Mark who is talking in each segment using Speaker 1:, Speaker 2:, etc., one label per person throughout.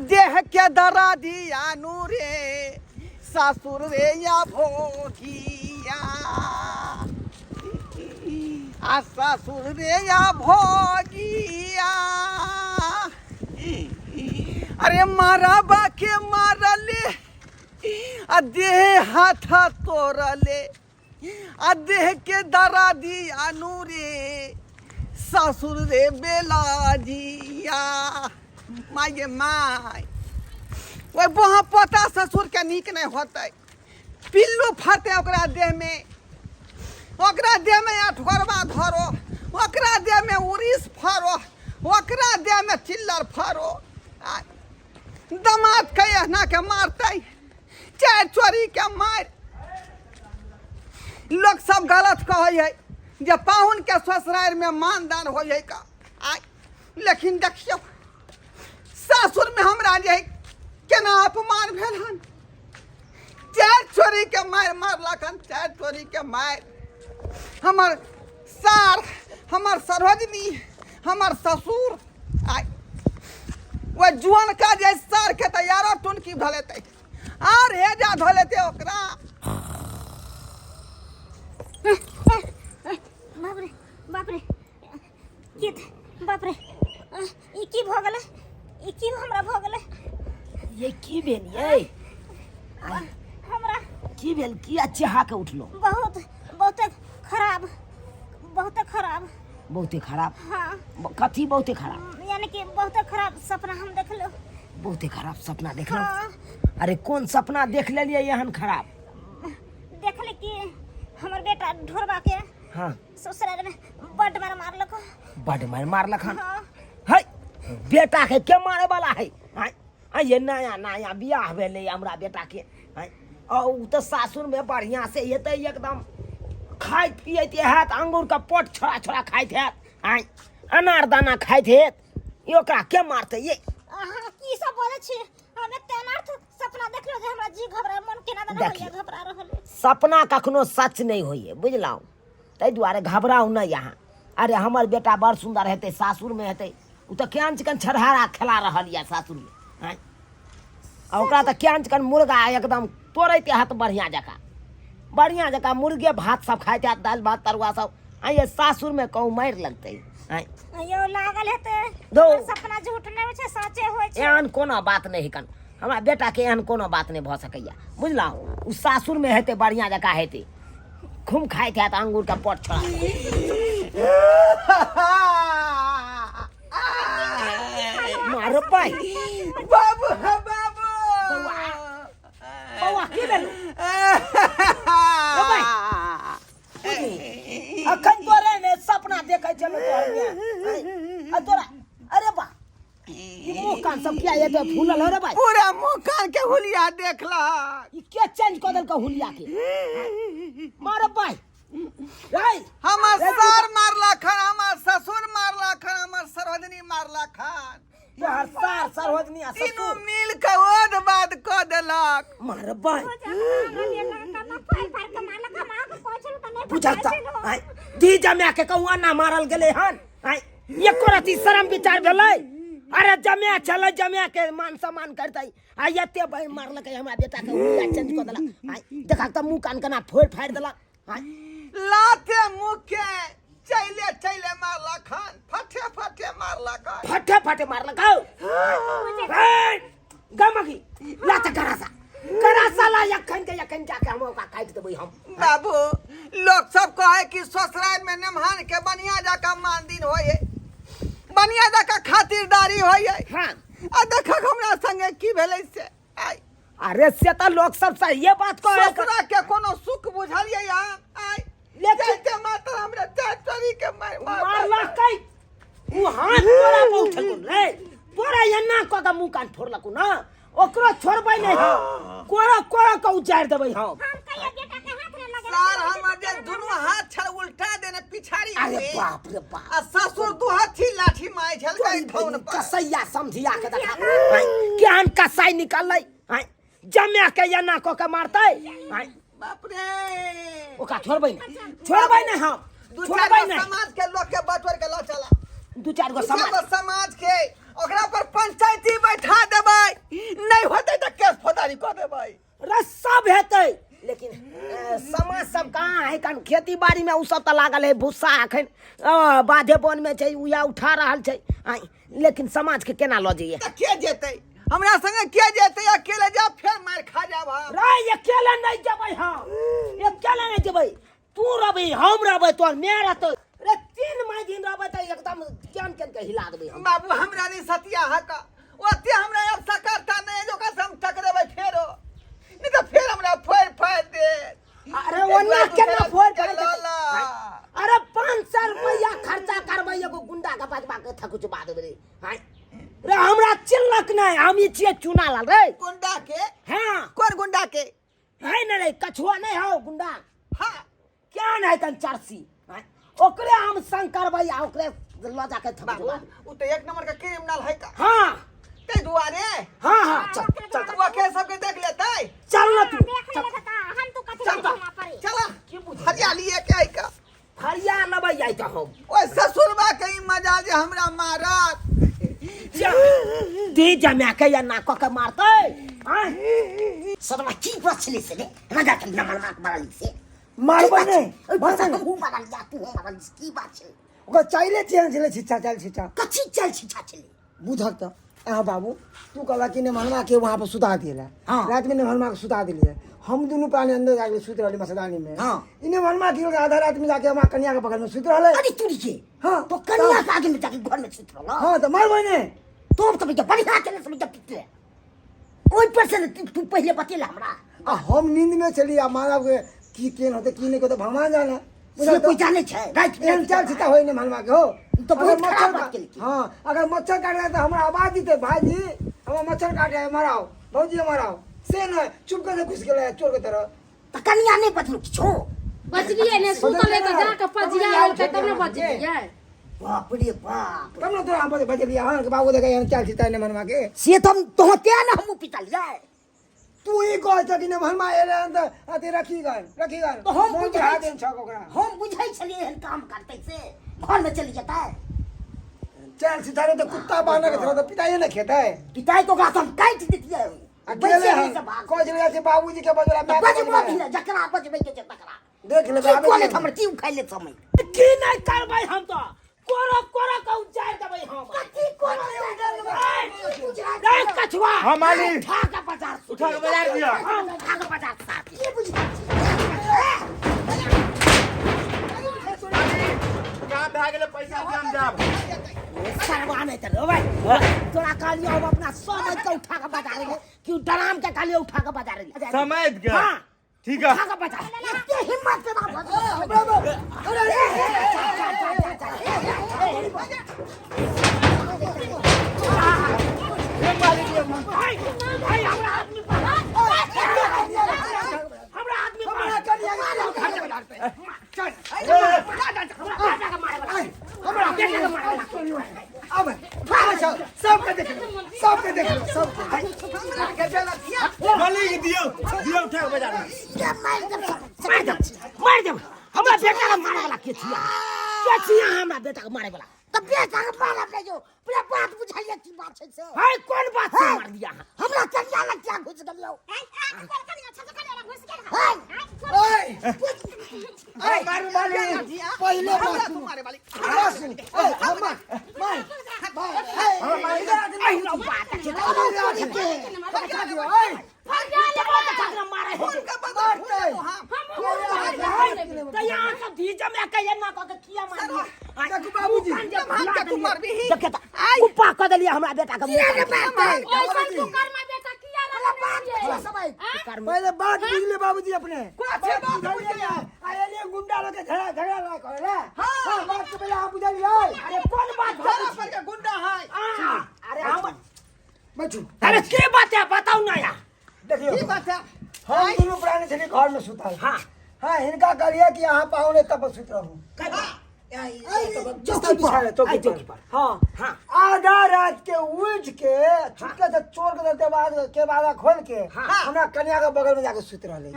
Speaker 1: देह के दरा दिया नू रे सासुर रे या भोगिया, आ ससुर रे या भोगिया। अरे मारबा के मारले आ देह हाथ तोड़ले, आ देह के दरा दिया नू रे ससुर रे बेलाजिया। माय गे my, ओहि बोहा पोता ससुर के नीक नहीं होतै, पिल्लू फरतै ओकरा देह में, ओकरा देह में अठगरबा धरो, ओकरा देह में उड़ीस फरो, ओकरा देह में चिल्लर फरो। आ दमाद के एहना के मारतै, चारि चोरी के मारि। लोक सब गलत कहै है जे पाहुन के ससुरारि में मानदान होइ है का, आ लेकिन देखियौ सासुर में हमरा जे है केना अपमान भेल हन। चारि चोरी के मारि मारलक हन, चारि चोरी के मारि। हमर सार, हमर सरोजनी, हमर ससुर, आय ओहि जुअनका जे सार के तऽ यारो टुनकी धऽ लेतै आर हेजा धऽ लेतै ओकरा।
Speaker 2: बाप रे बाप रे, की बाप रे, ई की भऽ गेलै, ई की हमरा भऽ गेलै?
Speaker 3: ये की भेल ये
Speaker 2: हमरा?
Speaker 3: की भेल, किया चेहा के उठलो?
Speaker 2: बहुत बहुते खराब, बहुते खराब।
Speaker 3: बहुते खराब?
Speaker 2: हाँ।
Speaker 3: कथी बहुते खराब?
Speaker 2: यानी कि बहुते खराब सपना हम देखलो।
Speaker 3: बहुते खराब सपना देखलो?
Speaker 2: हाँ।
Speaker 3: अरे कोन सपना देख लेलियै एहन खराब?
Speaker 2: देखले कि हमर बेटा ढोरबा के
Speaker 3: हाँ
Speaker 2: ससुराल में बड मार मारलक।
Speaker 3: बड मार मारलक हन?
Speaker 2: हाँ।
Speaker 3: है बेटा के के मारे वाला है? हाय आ ये नया नया बियाह भेलै हमरा बेटा के, हाय आ उ तऽ सासुर में बढ़िया से हेतै, एकदम खाइत पियैत हैत, अंगूर के पोट छोड़ा छोड़ा खाइत हैत, हाय अनार दाना खाइत हैत, ई ओकरा के मारतै ये?
Speaker 2: अहाँ की सब बोलै छी? हम एते अनर्थ सपना देखलो जे हमरा जी घबरा, मन केना दना होइया,
Speaker 3: देखियौ।
Speaker 2: घबरा रहल अइ।
Speaker 3: सपना कखनो सच नहि होइए बुझलहुँ, ताहि दुआरे घबराउ नहि अहाँ। अरे हमर बेटा बड़ सुन्दर हेतै सासुरमे, हेतै ओ तऽ केहन चिकन छरहारा खेला रहल यऽ सासुरमे, आँय आ ओकरा तऽ केहन चिकन मुर्गा एकदम तोड़ैत हैत, बढ़िआँ जकाँ बढ़िआँ जकाँ मुर्गे भात सब खाइत हैत, दालि भात तरुआ सब। आँय ये सासुरमे कहूँ मारि लगतै? आँय
Speaker 2: यौ लागल हेतै।
Speaker 3: धौ।
Speaker 2: हमर सपना झूठ नहि होइ छै, सचे होइ छै।
Speaker 3: एहन कोनो बात नहि हिकन, हमरा बेटाके एहन कोनो बात नहि भऽ सकैए बुझलहुँ। ओ सासुरमे हेतै बढ़िआँ जकाँ हेतै, खूब खाइत हैत अंगूरके पट छोड़ा। मारबै
Speaker 1: बाबू बाबू।
Speaker 3: बौआ की भेलौ? अखन तोरे ने सपना देखै छलौ तोहर बियाह। आ तोरा अरे बा ई मुंह कान सब किया एते फूलल हो रे भाई?
Speaker 1: पूरा मुंह कान के हुलिया देखलक।
Speaker 3: ई के चेंज कऽ देलकै हुलिया के? मार भाई रे।
Speaker 1: हमर सार मारलक हन, हमर ससुर मारलक हन, हमर सरोजनी मारलक हन।
Speaker 3: तोहर सार सरोजनी आ
Speaker 1: तीनू
Speaker 3: ससुर
Speaker 1: मिल के ओध बाद कऽ देलक।
Speaker 3: मार भाई बुझल तऽ आँय, दी जमा के कहूँ ना मारल गेलै हन? आँय एको रति शरम विचार भेलै? अरे जमा छलै, जमा के मान सम्मान करतै, आ एते बहिन मारलकै हमरा बेटा के, हुलिया चेंज कऽ देलक। आँय देखा तऽ मुँह कान केना फोड़ि फाड़ि देलक। आँय
Speaker 1: लाते मुँह के चैले चैले मारलक हन, फटे फटे मारलक हन।
Speaker 3: फटे फटे मारलक हौ। गमगी लात करासा करासा ला, यखन के यखन जाके हम ओकरा काटि देबै हम।
Speaker 1: बाबू लोग सब कहे कि ससुराल में नमहान के बढ़िया जाका मान दिन होए, बढ़िया जाका खातिरदारी होए।
Speaker 3: हाँ।
Speaker 1: आ देखक हमरा संगे की भेलै से। आइ
Speaker 3: अरे से तऽ लोक सब सहिए बात कहै।
Speaker 1: ससुरा के कोनो सुख बुझलियै अहाँ? आइ
Speaker 3: लेकिन
Speaker 1: जाइते मात्र हमरा चारि चोरी के मारि
Speaker 3: मारलकै, उ हाथ तोरा पर उठेलको रे, तोरा एना कऽ के मुँह कान फोड़लको ना, ओकरो छोड़बै नहि हम, कोरो कोरो के उजाड़ि देबै हम।
Speaker 2: हम कहियो बेटा के हाथ नहि लगेबै।
Speaker 1: सार हमर जे दुनू हाथ छल उल्टा देने पिछाड़ी
Speaker 3: अरे
Speaker 1: हुए।
Speaker 3: बाप रे बाप।
Speaker 1: आ ससुर दू हाथी लाठी मारै छलकै धौन पर।
Speaker 3: कसैया समझिया के देखा, आँय, केहन कसाई निकललै, आँय जमा के एना कऽ के मारतै। आँय
Speaker 1: बाप रे,
Speaker 3: ओकरा छोड़बै नहि, छोड़बै नहि हम,
Speaker 1: दू चारि
Speaker 3: छोड़बै
Speaker 1: गो
Speaker 3: नहि।
Speaker 1: समाज के लोग के बटोर के लऽ चला,
Speaker 3: दू चारि गो
Speaker 1: दू चारि
Speaker 3: समाज
Speaker 1: गो समाज के ओकरा पर पंचायती बैठा देबै, नहीं होतै तऽ केस फौजदारी कऽ देबै।
Speaker 3: रे सब हेतै, लेकिन समाज सब कहाँ है कन खेती बाड़ी में उ सब तऽ लागल है भुस्सा अखन बाधे वन में छै, उएह उठा रहल छै। आँय, लेकिन समाज के केना लऽ जइए?
Speaker 1: तऽ के जेतै हमरा संगे? के जेतै? अकेले जा फेर मारि खा जाब हम।
Speaker 3: रे अकेले नहीं जेबै हम, अकेले नहीं जेबै। तू रहबै, हम रहबै, तोहर माय रहतै। रे 3 माय दिन रहबै तऽ एकदम केन केन के हिला देबै हम।
Speaker 1: बाबू हमरा नहीं सतिया हक, ओते हमरा अब सकरता नहीं जो ओकरा से हम टकरेबै फेरो, नहीं तऽ फेर हमरा फोड़ि फाड़ि देत।
Speaker 3: अरे ओना केना फोड़ि फाड़ि देतै?
Speaker 1: लाला।
Speaker 3: अरे 500 रुपैआ खर्चा करबै एगो गुंडा के बजबा के थकुचबा देबै रे। आँय रे हमरा चिल्लक नहीं, हम ई छियै चूना लाल रे।
Speaker 1: गुंडा के?
Speaker 3: हाँ।
Speaker 1: कोन गुंडा के?
Speaker 3: है न रे कछुआ नहीं हो गुंडा।
Speaker 1: हाँ।
Speaker 3: क्या नहीं तन चरसी। आँय, ओकरे हम संग करबै आ ओकरे लऽ जाके
Speaker 1: बाबू
Speaker 3: थकुचबा देबै।
Speaker 1: उ तऽ एक नंबर के क्रिमिनल है का।
Speaker 3: हाँ।
Speaker 1: ताहि दुआरे।
Speaker 3: हाँ हाँ चल चल चल।
Speaker 1: उ अकेले सबके देख लेतै।
Speaker 3: चल ना तू।
Speaker 2: देख
Speaker 3: चल।
Speaker 2: लेबै तऽ हम तू कथी
Speaker 1: चल
Speaker 2: बुझला पड़े?
Speaker 1: चल।
Speaker 3: की बुझलियै?
Speaker 1: हरियाली के है का।
Speaker 3: फरिया लेबै जाइ तऽ हम।
Speaker 1: ओए ससुरबा के ई मजा जे हमरा मारत।
Speaker 3: दे जमा के या ना कऽ के मारतै। आँय?
Speaker 4: सदमा की बात छलै से रे राजा के नमन मार मारल से
Speaker 5: मारबै नहि,
Speaker 4: ओहि
Speaker 5: मारबै
Speaker 4: पर
Speaker 5: नहि।
Speaker 4: तू मारल या तू मारल की बात छलै?
Speaker 5: ओकर चाइले चेंज छलै, छिच्छा चाइल छिच्छा।
Speaker 4: कथी चाइल छिच्छा छलै?
Speaker 5: बुझक तऽ अहाँ बाबू, तू कहलक कि नेमहनमा के वहाँ पर सुता दिएला।
Speaker 4: हाँ।
Speaker 5: रात में नेमहनमा के सुता दिलियै, हम दुनू प्राणी अंदर जाके सुति रहली मच्छरदानी में।
Speaker 4: हाँ।
Speaker 5: ई नेमहनमा की आधा रात में जाके हमरा कनिया के बगल में सुति रहलै।
Speaker 4: अरे तुरी के।
Speaker 5: हाँ।
Speaker 4: तो कनिया के आगे में जाके घर में सुति रहल।
Speaker 5: हाँ तऽ मारबै ने।
Speaker 4: तो तऽ भैया बढ़िया चले समझ पिटले ओहि पर से ने तू पहिले बतेला हमरा।
Speaker 5: आ हम नींद में छली आ मानव के की केन होतै की नहि होतै भगवान जाने।
Speaker 4: से कोई जाने छै राति में
Speaker 5: एहन चाल सीता होय ने मनवा के हो।
Speaker 4: तो बहुत
Speaker 5: अगर मच्छर
Speaker 4: खराब बात केलकै।
Speaker 5: हाँ, अगर मच्छर काटे तऽ हमरा आवाज देतै, भाईजी हमरा मच्छर काटे है, मराओ भौजी मराओ, से नहि चुप करके घुसि गेलै चोर के तरह।
Speaker 4: तऽ कनिया नहि बचलौ किछो?
Speaker 6: बचलियै ने, सुतल रहै तऽ जाके पजिया लेलकै तब ने बचलियै।
Speaker 4: बाप रे बाप।
Speaker 5: तब ने तोरा हम बचलियै। हाँ के बाबू देखे एहन चाल सीता ने मनवा के।
Speaker 4: से तऽ हम तोह तें ने हमहूँ पिटलियै।
Speaker 5: तू ही कह छ कि नेमहनमा एलै हन तऽ अथी रखी गन रखी गन।
Speaker 4: तऽ हम
Speaker 5: मोन
Speaker 4: बुझै
Speaker 5: बढ़ा देन छक ओकरा।
Speaker 4: हम बुझै छलियै एहन काम करतै से घर में चलि जेतै।
Speaker 5: चल सीधा रे तऽ कुत्ता बान्हके छौ तऽ पिताइए ने खेतै।
Speaker 4: पिताई तो ओकरा तऽ हम काटि देतियै।
Speaker 5: आ गेलै हन
Speaker 4: बैसे से भाग।
Speaker 5: कहै छलै से बाबूजी के बजला
Speaker 4: तऽ
Speaker 5: माय के
Speaker 4: बजबो
Speaker 5: बजला।
Speaker 4: भी ने जकरा बजबै के छै तकरा।
Speaker 5: देख लेबै
Speaker 4: की
Speaker 5: आबै
Speaker 4: कऽ लेत
Speaker 5: छियै।
Speaker 4: हमर की उखाड़ि लेत समय।
Speaker 3: की नहि करबै हम तऽ कोरो कोरो के उजाड़ि देबै हम।
Speaker 4: कथी कोरो
Speaker 3: रे कछुआ।
Speaker 7: हाँ, मालिक।
Speaker 4: उठा के बाजार से।
Speaker 7: उठा के बाजार दिया।
Speaker 4: हाँ, उठा के बाजार से। की बुझै छी?
Speaker 7: काम भए गेलै, पैसा दिया हम जाब।
Speaker 3: सरवा नहीं चलो भाई, तोरा कहलियो हम अपना समझ के उठा के बाजार ले कि डराम के कहलियो उठा के बाजार ले।
Speaker 7: समझ के?
Speaker 3: हाँ।
Speaker 7: ठीक है।
Speaker 3: उठा के बाजार।
Speaker 4: एते हिम्मत केना भऽ गेल?
Speaker 3: भाई भाई हमरा आदमी पर, हमरा आदमी पर,
Speaker 5: हमरा कनिया के
Speaker 3: चल हमरा बेटा के मारे वाला, हमरा बेटा के मारे वाला।
Speaker 5: अब आबै छौ, सबके देख ले, सबके देख ले, सबके।
Speaker 1: हमरा के बेलतिया।
Speaker 7: मालिक दियौ दियौ उठा के बाजार में।
Speaker 4: मारि देब सब।
Speaker 3: मार देब, मार देब। हमरा बेटा के मारे वाला के छिया? के छिया हमरा बेटा के मारे वाला?
Speaker 4: तऽ बेटा के मारब नहि यौ, पूरा बात बुझलियै की बात छै से?
Speaker 3: है कोन बात से मार दिया?
Speaker 4: हमरा कनिया लग किया घुसि गेलियौ?
Speaker 5: ओए
Speaker 1: अरे मारू मालिक
Speaker 5: पहिले
Speaker 1: हमरा
Speaker 5: बात
Speaker 1: तू
Speaker 5: सुन।
Speaker 1: मारे वाली।
Speaker 5: बात सुन। ओए, हम मार, मार, मार, ए, इधर आ के
Speaker 3: एहि लौ बात छै।
Speaker 5: हटा दियौ, ओए,
Speaker 3: मारे
Speaker 1: खून के बदल खून
Speaker 5: मारतै।
Speaker 1: देबो हम।
Speaker 3: तऽ यहाँ सब धी जमा के एना कऽ के किया मारलियै?
Speaker 5: देखू बाबूजी,
Speaker 1: हम के तू मारबिही?
Speaker 3: देखे तऽ कुप्पा कऽ देलियै हमरा बेटा के मुँह पर।
Speaker 6: ओइसन तू कर्मा बेटा किया लगने छियै?
Speaker 5: पहिले बात बुझ ले बाबूजी अपने।
Speaker 1: कोन छै बात
Speaker 5: बुझलियै? आ एलियै गुंडा लोग के झगड़ा झगड़ा ना करे रे।
Speaker 1: हाँ।
Speaker 5: हाँ, बात के पहिले अहाँ बुझलियै।
Speaker 3: अरे कोन बात
Speaker 1: तोरा पर के गुंडा है।
Speaker 3: अरे हम
Speaker 5: बैठू।
Speaker 3: अरे के बात है बताउ ना यार।
Speaker 5: देखियौ
Speaker 1: की बात है?
Speaker 5: हम दुनू प्राणी छली घर में सुतल।
Speaker 3: हाँ।
Speaker 5: हाँ, हिनका कहलियै कि अहाँ पाहुने तब पर सुति रहू।
Speaker 3: चौकी पर,
Speaker 5: चौकी
Speaker 3: आई चौकी पर।
Speaker 5: हाँ।
Speaker 3: हाँ।
Speaker 5: आधा रात के उठ के चुपके से चोर के दरवाजा के बाजा खोल के
Speaker 3: हाँ।
Speaker 5: हमरा कन्या के बगल में जाके सुति रहले।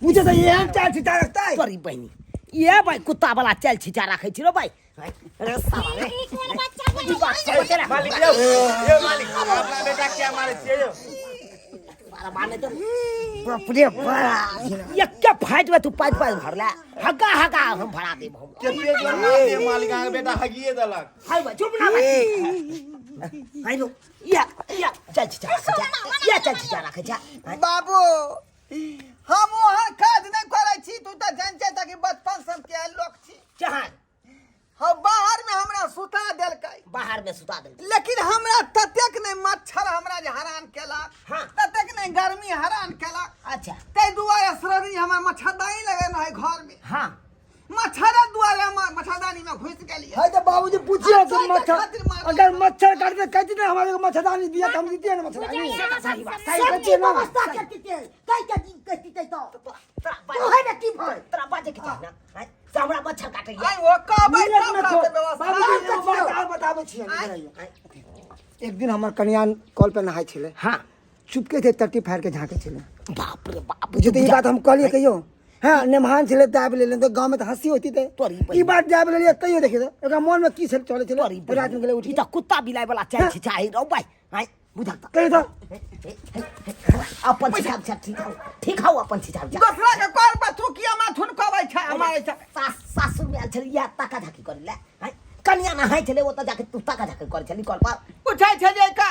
Speaker 5: मुझे तो एहन चाल छिटा रखता है।
Speaker 3: तोरी बहिनी ये भाई कुत्ता वाला चल छिचा राखै छी रो भाई अरे साला रे
Speaker 2: ई कोन बच्चा
Speaker 3: ई बात छै तेरा
Speaker 7: मालिक यौ यौ मालिक अपना बेटा क्या मारे छियै यौ
Speaker 3: साला माने तो बाप रे बाप एके फाइट में तू पाँच पाँच भरला हगा हगा हम भरा देब हम
Speaker 7: कते जोर मारलियै मालिक अहाँके बेटा हगिए देलक
Speaker 3: हाय भाई चुप ना भाई हाय लो या या चल चल या चल चल राखे जा
Speaker 1: बाबू हम ओहन काज नहि करै छी तू तऽ जान छै कि बचपन से हम केहन लोक छी
Speaker 3: जहाँ
Speaker 1: हम बाहर में हमरा सुता देलकै
Speaker 3: बाहर में सुता देलकै
Speaker 1: लेकिन हमरा ततेक नहि मच्छर हमरा जे हरान केलक
Speaker 3: हाँ।
Speaker 1: ततेक नहि गर्मी हरान केलक
Speaker 3: अच्छा
Speaker 1: ताहि दुआरे सरदी हमरा मच्छरदानी लगेने है घर में
Speaker 3: हाँ
Speaker 1: मच्छर दुआरे हम मच्छरदानी में घुसि गेलियै
Speaker 5: है तो बाबूजी पूछिए कि
Speaker 1: अच्छा,
Speaker 5: मच्छर
Speaker 1: खातिर मार
Speaker 5: अगर मच्छर काटते कहती ना हमारे को मच्छरदानी दिया तो हम देती है ना मच्छरदानी
Speaker 3: सही बात
Speaker 5: सही
Speaker 4: सब
Speaker 5: कहती
Speaker 4: की
Speaker 5: है ना
Speaker 4: व्यवस्था करती थे कह के कहती थे तो
Speaker 3: तोरा
Speaker 4: तो है ना की भर
Speaker 3: तोरा बाजे के चाही ना आँय? से हमरा मच्छर काटैया
Speaker 1: आइ ओ कहबै
Speaker 5: मिनट
Speaker 1: तब
Speaker 5: में
Speaker 1: रहतै
Speaker 5: छोड़।
Speaker 1: व्यवस्था
Speaker 5: बाबूजी एगो बात आर बताबै छियै इधर आइयौ। एक दिन हमर कनिया कल पे नहाय छलै
Speaker 3: हाँ
Speaker 5: चुपके थे टट्टी फाड़ के झाँके छलै
Speaker 3: बाप रे बाप
Speaker 5: बुझियौ तऽ ई बात हम कहलियै कहियो हाँ नेमहान छलै दाबि लेलियै तऽ गाँवमे तऽ हँसी होती तऽ
Speaker 3: तोरी
Speaker 5: ई बात दाबि लेलियै तैयो देखियौ तऽ ओकरा मोनमे की छल चलै छलै
Speaker 3: तोरी
Speaker 5: रातिमे गेलै उठि
Speaker 3: ई तऽ कुत्ता बिलाइ वाला चाय छिछाही रौ भाइ आँय बुझल तऽ
Speaker 5: कहियो तऽ
Speaker 3: अपन छिछा छिछा ठीक हौ ठीक हौ अपन छिछा छिछा
Speaker 1: दोसरा के कर पर तू किया माथुन कहबै छै हमारे छै
Speaker 3: सास सासुर में आयल छलै इएह ताका झाकी करै लए आँय कनिया नहाय छलै ओतऽ जाके तू ताका झाकी करै छली कल पर
Speaker 1: पूछै छै जे का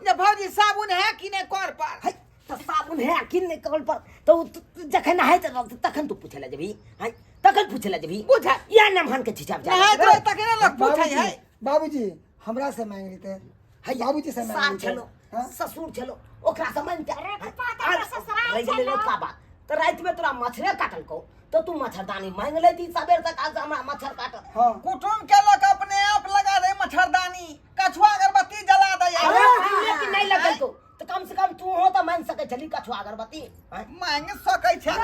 Speaker 1: जे भौजी साबुन है कि नहि कर पर
Speaker 3: है तऽ साबुन है कि नहि कल पर तऽ ओ जखन नहाइत रहल तखन तू पूछै लए जेबही आँय तखन पूछै लए जेबही
Speaker 1: पूछै।
Speaker 3: इएह नमहन के छिछा छिछा
Speaker 1: नहाइत रहै तखने लोक पूछै है
Speaker 5: बाबूजी हमरा से मांगि लेते
Speaker 3: है
Speaker 5: बाबूजी से मांगि
Speaker 3: सार
Speaker 5: लेते
Speaker 3: छलो
Speaker 5: हाँ?
Speaker 3: ससुर छलो ओकरा से मांगते
Speaker 2: अरे पप्पा, तोरा ससुराल
Speaker 3: रहि गेलै
Speaker 2: छलो।
Speaker 3: रतुका बात तऽ रातिमे तोरा मच्छरे काटलकौ तऽ तू मच्छरदानी मांगि लेती सबेर तक आज हमरा मच्छर काटल
Speaker 5: हाँ
Speaker 1: कुटुम के लोक अपने आप लगा दे मच्छरदानी कछुआ अगरबत्ती जला दे
Speaker 3: अरे लेकिन नहीं लगलकौ तऽ कम से कम तू हो तऽ मांगि सकै छली कछुआ अगरबत्ती आँय?
Speaker 1: मांग सकै छै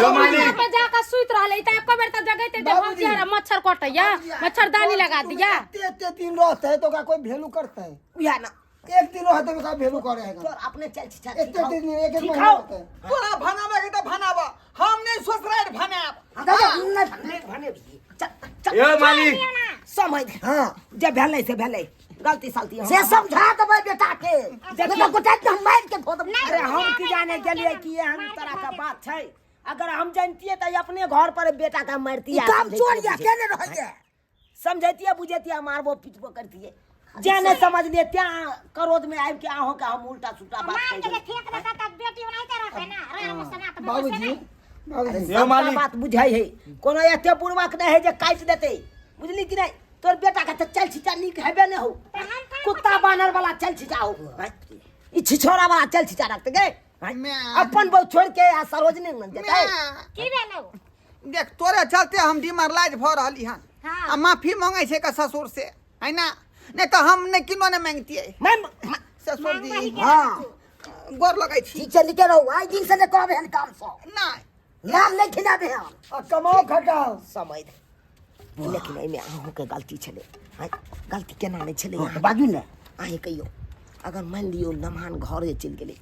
Speaker 7: यो मालिक।
Speaker 6: पे जाके सुति रहलै त एको बेर त जगैते जे भौजी हमरा मच्छर कटैया मच्छरदानी लगा दिया
Speaker 5: एते एते दिन रहते तो ओकरा कोई वैल्यू करते
Speaker 3: उएह ना
Speaker 5: एक दिन रहते ओकरा वैल्यू करे है
Speaker 3: तोर अपने चल छिछा
Speaker 5: एते दिन एक एक
Speaker 3: ठीक
Speaker 5: महीना
Speaker 3: हौ
Speaker 5: रहते
Speaker 1: तोरा भनाबे के तऽ भनाब हम नहि ससुरारि भनाब
Speaker 3: नहीं भने भने भी चल चल
Speaker 7: यो मालिक
Speaker 3: समय
Speaker 4: हाँ
Speaker 3: जे भेलै से भेलै गलती सलती
Speaker 4: से समझा देबै बेटा के
Speaker 3: देखियौ।
Speaker 4: गोटा के हम मारि के धो देबै
Speaker 3: अरे हम की जाने गेलियै कि एहन तरह के बात छै अगर हम जानतियै तऽ अपने घर पर बेटा के
Speaker 4: ई
Speaker 3: मारतियै
Speaker 4: काम चोर या केने रहैया
Speaker 3: समझैतियै बुझैतियै मारबो पीटबो करतियै जे नहि समझलियै त्याँ क्रोध में आबि के अहूँ के हम उल्टा सुल्टा बात
Speaker 2: मार
Speaker 3: कहि
Speaker 2: के
Speaker 3: देलियै।
Speaker 2: फेंक देता त बेटी ओनाहिते रहतै ना राम सना त
Speaker 5: बाबूजी बाबूजी
Speaker 7: यो
Speaker 3: सबटा
Speaker 7: मालिक।
Speaker 3: बात बुझै है कोनो एते बुढ़बाक नहि है जे काटि देतै बुझली कि नहि तोर बेटा के तऽ चल छिचा नीक हेबे नहि हो कुत्ता बानर वाला चल छिचा हो ई छिछोरा वाला चल छिचा रखते गे अपन बहु छोड़ के आ सरोजनी मन जेतै
Speaker 2: की भेलौ
Speaker 1: देख तोरे चलते हम डिमरलाइज भऽ रहली हन
Speaker 2: हाँ।
Speaker 1: आ माफी मांगै छै का ससुर से है ना नहीं तऽ हम नहि किनो नहि मांगतियै
Speaker 3: मैं
Speaker 1: ससुर जी
Speaker 4: हाँ
Speaker 1: गोर लगै छी
Speaker 4: ठीक छै निके रहू आइ दिन से नहि कहबै हन काम सब
Speaker 1: नहि
Speaker 4: नाम नहि खिलाबे हन
Speaker 5: आ कमाओ खटाओ
Speaker 3: समय दे लेकिन एहिमे अहूँके गलती छलै आँय गलती केना नहि छलै
Speaker 4: हँ, तऽ बाजू ने
Speaker 3: अहीं कहियौ अगर मानि लियौ नमहान घरे चलि गेलै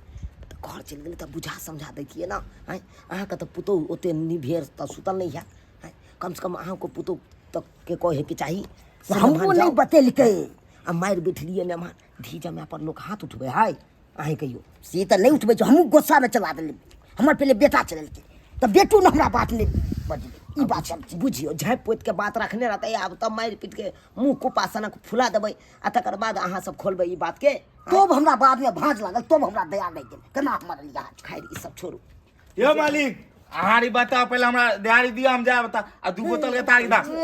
Speaker 3: तऽ घर चलि गेलै तऽ बुझा समझा दैतियै ने आँय अहाँके तऽ पुतोहु ओतेक निभेर तऽ सुतल नहि हैत आँय कमसँ कम अहाँके पुतोहु तऽ के कहैके चाही से
Speaker 4: हमरो
Speaker 3: नमहान
Speaker 4: नहि
Speaker 3: जाउ।
Speaker 4: बतेलकै
Speaker 3: आ मारि बैठलियै नमहान धी जमाए पर लोक हाथ उठबै हइ अहीं कहियौ
Speaker 4: से तऽ नहि उठबै छै हमहूँ गुस्सामे चला देलियै हमर पहिले बेटा चलेलकै तऽ बेटो ने हमरा बात नहि बजलै
Speaker 3: ई बात सब बुझियौ झाँपि पोति के बात रखने रहतै आब तऽ मारि पीट के मुँह कुपा सनक फुला देबै आ तकर बाद अहाँ सब खोलबै ई बात के
Speaker 4: तब हमरा बादमे भाँज लागल तब हमरा दया लागि गेल केना हम मरलियै
Speaker 3: खैर ई सब छोड़ू
Speaker 7: यो मालिक अहाँ ई बताओ पहिले हमरा दिहाड़ी दिअ हम जायब तऽ आ दू बोतल के तारी दा
Speaker 3: चल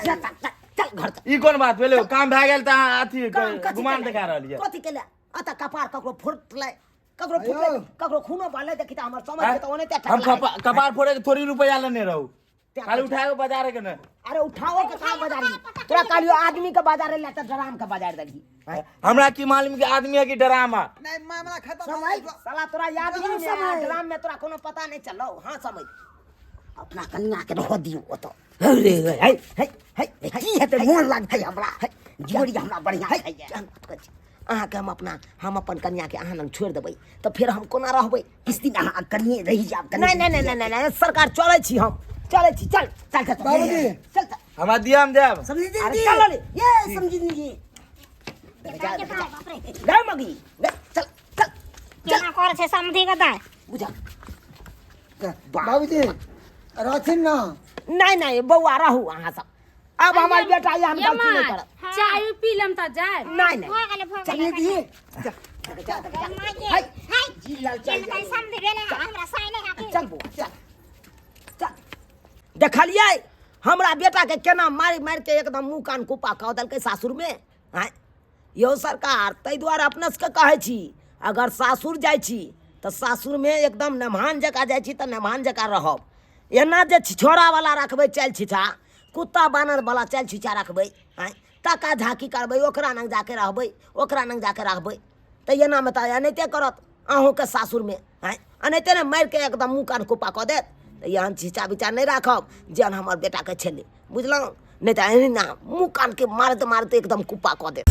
Speaker 3: चल, चल चल घर चल
Speaker 7: ई कोन बात भेलै काम भए गेल तऽ अहाँ अथी
Speaker 3: काम कथी
Speaker 7: गुमान
Speaker 3: केले?
Speaker 7: देखा रहल यऽ
Speaker 3: कथी केले अतऽ कपार ककरो फुटलै ककरो फुटलै ककरो खूनो बहलै देखी तऽ हमर समझ के तऽ ओनाहिते
Speaker 7: हम
Speaker 3: ठकला
Speaker 7: कपार फोड़े के थोड़ी रुपया लेने रहू
Speaker 3: तें
Speaker 7: खाली उठा के बाजार के ने
Speaker 3: अरे उठाओ के कहाँ बाजार तोरा कहलियो आदमी के बाजार ले तऽ ड्राम के बाजार देलही
Speaker 7: हमरा की मालूम कि आदमी है कि डरामा
Speaker 1: नहीं मामला खत्म हो
Speaker 3: समय
Speaker 1: गया।
Speaker 3: साला तोरा याद नहीं
Speaker 4: समय।
Speaker 3: ड्राम में तोरा कोनो पता नहीं चलौ हाँ समय
Speaker 4: अपना कनिया के रह दियौ ओतऽ
Speaker 3: अरे हे हे हे
Speaker 4: की हेतै मोन लागतै हमरा जोड़ी हमरा बढ़िआँ
Speaker 3: हे,
Speaker 4: छै
Speaker 3: केहन बात करै छी? अहाँके हम अपना हम अपन कन्याके अहाँ लग छोड़ि देबै तऽ फेर हम कोना रहबै
Speaker 4: किछु दिन अहाँ कनिए रहि जायब कनि
Speaker 3: नहि नहि नहि नहि नहि नहि सरकार चलै छी हम चलै छी, चल चल चल चल।
Speaker 5: बाबूजी।
Speaker 3: चल चल।
Speaker 7: हमरा दिअ, हम जायब।
Speaker 4: समझी
Speaker 3: अरे
Speaker 4: जी
Speaker 3: चल रे।
Speaker 4: ये समझी जी।
Speaker 2: के दाय, बाप रे।
Speaker 3: रे मगी रे, चल चल।
Speaker 2: केना कर छै समधी के दाय?
Speaker 3: बुझा।
Speaker 5: बाबूजी रहथिन ना?
Speaker 3: नहीं नहीं बौआ, रहू अहाँ सब। अब हमार बेटा ये हम
Speaker 6: ये
Speaker 3: गलती नहीं
Speaker 6: माय,
Speaker 3: करब।
Speaker 6: चाय पी लेम तऽ जाय।
Speaker 3: नहीं नहीं।
Speaker 2: भऽ गेलै, भऽ
Speaker 5: चलिए
Speaker 2: गेलै।
Speaker 5: दी।
Speaker 2: माय के
Speaker 3: हाय।
Speaker 2: हाय।
Speaker 3: जी लाल चल।
Speaker 2: केना समधी भेलै हमरा साइने राखी।
Speaker 3: चल बौआ, चल चल। देखलियै हमरा बेटा के केना मारि मारि के एकदम मुँह कान कुपा कऽ देलकै सासुर में? आँय यौ सरकार, ताहि दुआरे अपना सबके कहै छी, अगर सासुर जाइ छी तऽ सासुरमे एकदम मेहमान जकाँ जाइ छी तऽ मेहमान जकाँ रहब। एना जे छिछोरावला रखबै चालि छिछा, कुत्ता बानरवला चालि छिछा रखबै, आँय, ताका झाँकी करबै, ओकरा लग जाके रहबै, ओकरा लग जाके रहबै, तऽ एनामे तऽ एनाहिते करत अहूँके सासुरमे। आँय, एनाहिते ने मारिके एकदम मुँह कान कुप्पा कऽ देत। तऽ एहन छिछा बिछा नहि राखब जेहन हमर बेटाके छलै, बुझलहुँ? नहि तऽ एहिना मुँह कानके मारैत मारैत एकदम कुप्पा कऽ देत।